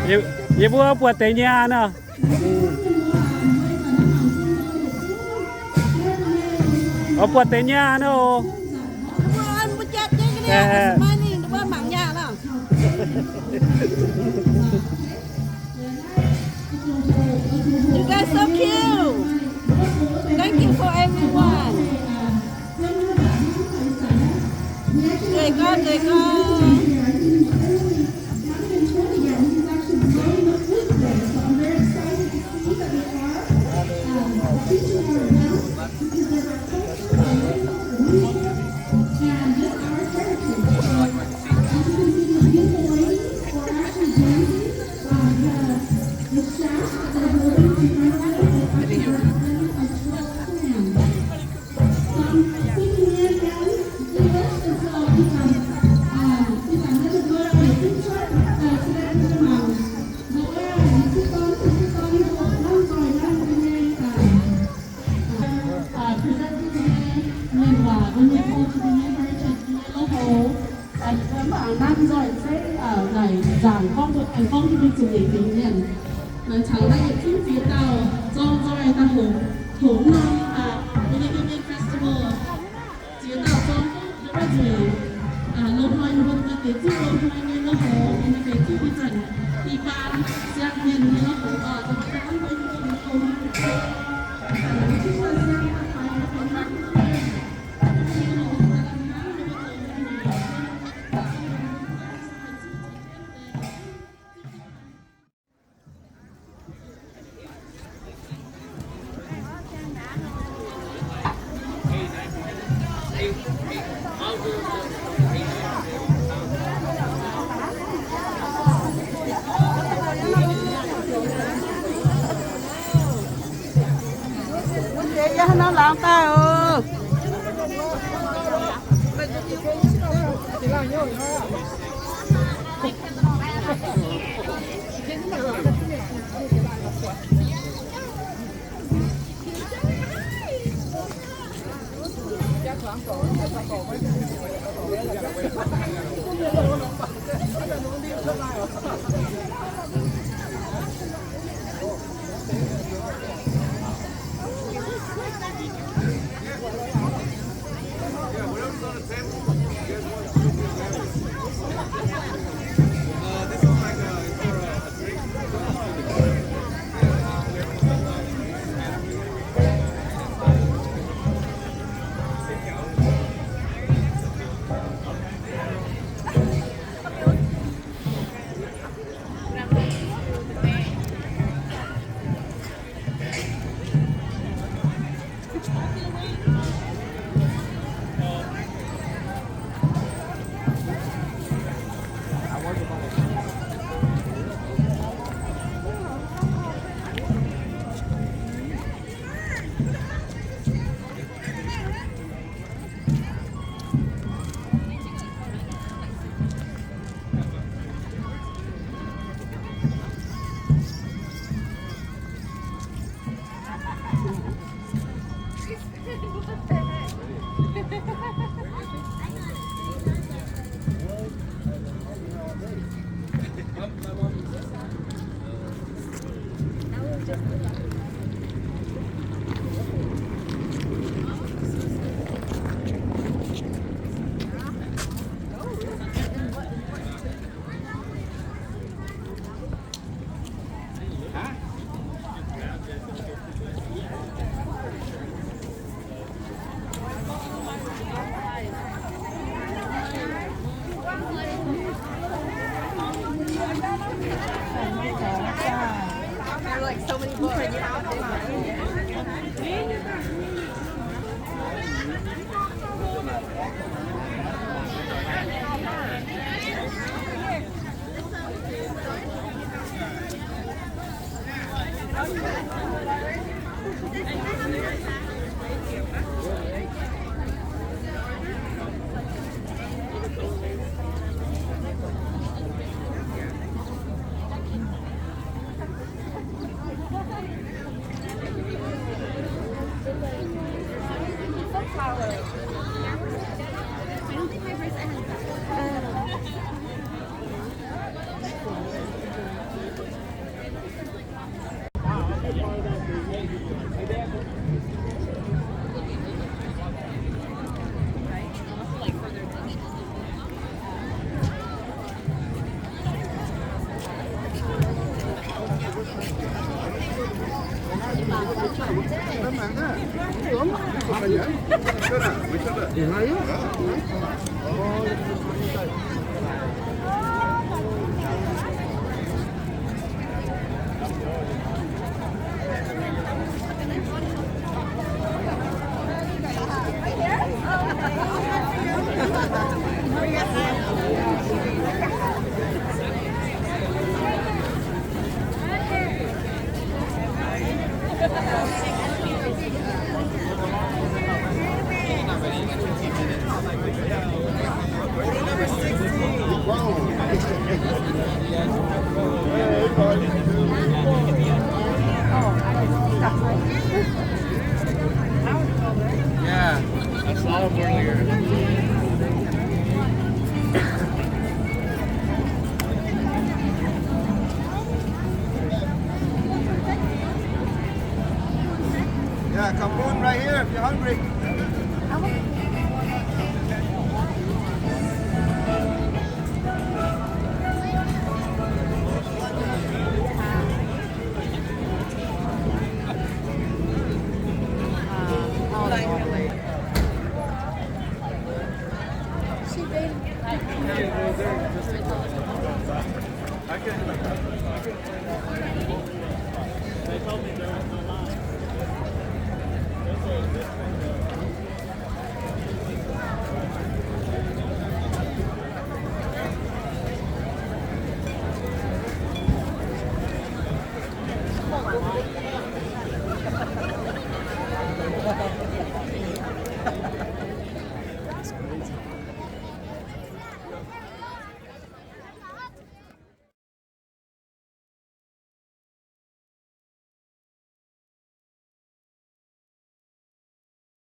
Yie, yie mbuo buatc deix nyaah nor. Oix buatc deix nyaah nor. You guys so cute. Thank you for everyone. Deix gorn, deix gorn. Present to the mienh waac, mienh heritage nyei lo hov. Mv baac nanv nzoih zeiv naaic nzaangc gorngv, gorngv duqv mingh zuqc nyeic fingx mienh. Naaiv caux naaiv yietc zungv ziex dauh zorng nzoih daaih hongx, hongx norm Reunion Festival. Ziex dauh zorng duqv nzueic, loz-hnoi yie mbuo deix zungv loz-hnoi nyei lo hov, yie mbuo deix zungv ih zanc i baan siang mienh nyei lo hov oc. Wuov deix yie hnangv nor laangz daaih oc. Yeah, I saw him earlier. Yeah, come on right here if you're hungry.